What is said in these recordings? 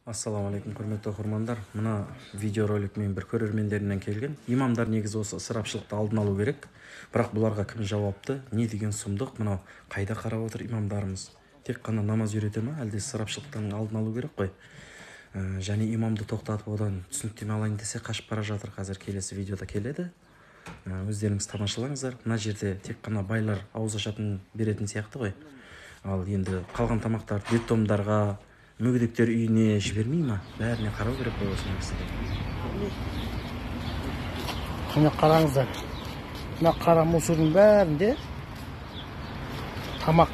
Ассалаумағалейкум, құрметті оқырмандар. Мына видеоролик мен бір көрермендерімнен келген. Имамдар негізі осы ысырапшылықты алдын алу керек. Бірақ бұларға кім жауапты? Не деген сұмдық? Мынау қайда қарап отыр имамдарымыз? Тек қана намаз үйрете ма, әлде ысырапшылықтың алдын алу керек қой? Және имамды тоқтатып одан түсініктеме алайын десе қашып бара жатыр. Қазір келесі видеода келеді. Өздеріңіз тамашалаңыздар. Мына жерде тек қана байлар ауыз ашатын беретін сияқты ғой. Ал енді қалған тамақтарды детдомдарға, мүгедектер үйіне жібермей ма? Бәріне қарау керек қой осы нәрседе. Міне қараңыздар. Мына қара мусордың бәрінде тамақ.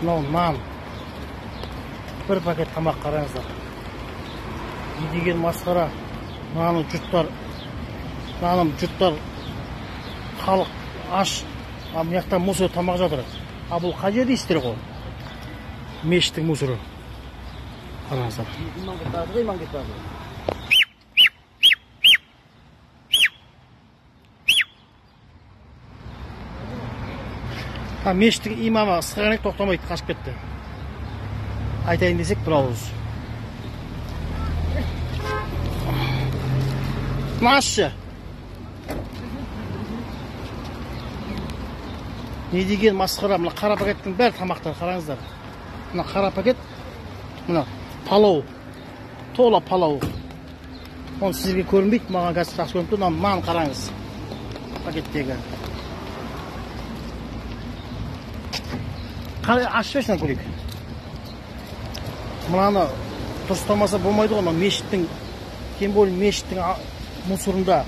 Мынау нан. Бір пакет тамақ, қараңыздар. Не деген масқара. Мынаны жұрттар, мынаны жұрттар, халық аш. А мына жақта мусор тамақ жатыр. А бұл қай жерде дейсіздер ғой? Мешіттің мусоры. Қараңыздар. Мешіттің имамы ысқырғаннан тоқтамайды, қашып кетті. Айтайын десек бір ауыз. Мынашы. Не деген масқара, мына қара пакеттің бәрі тамақтар, қараңыздар. Мына қара пакет, мына палау, тола палау. Оны сіздерге көрінбейді, маған қазір жақсы көрініп тұр. Мына нан қараңыз, пакеттегі. Қалай ашып жіберші, көрейік. Мынаны дұрыстамаса болмайды ғой, мына мешіттің, тем более мешіттің мусорында.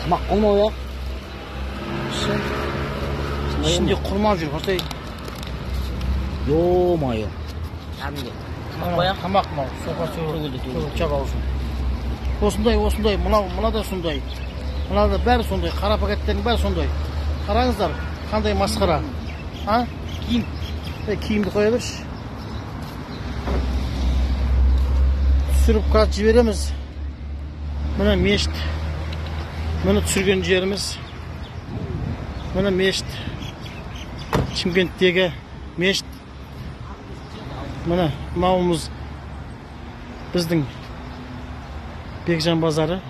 Тамақ қоймау ya. Ішінде құрма жүр, қарасай. Ё-моё. Кәдімгі. Тамақ қоя? Тамақ мынау, соқа төгілді, жап аузын. Осындай, осындай, мынау, мына да сондай. Мына да бәрі сондай, қара пакеттердің бәрі сондай. Қараңыздар, қандай масқара. А? Киім. Киімді қоя берші. Түсіріп қазір жібереміз. Міне мешіт. Міне түсірген жеріміз. Міне мешіт. Шымкенттегі мешіт. Міне мынауымыз біздің Бекжан базары.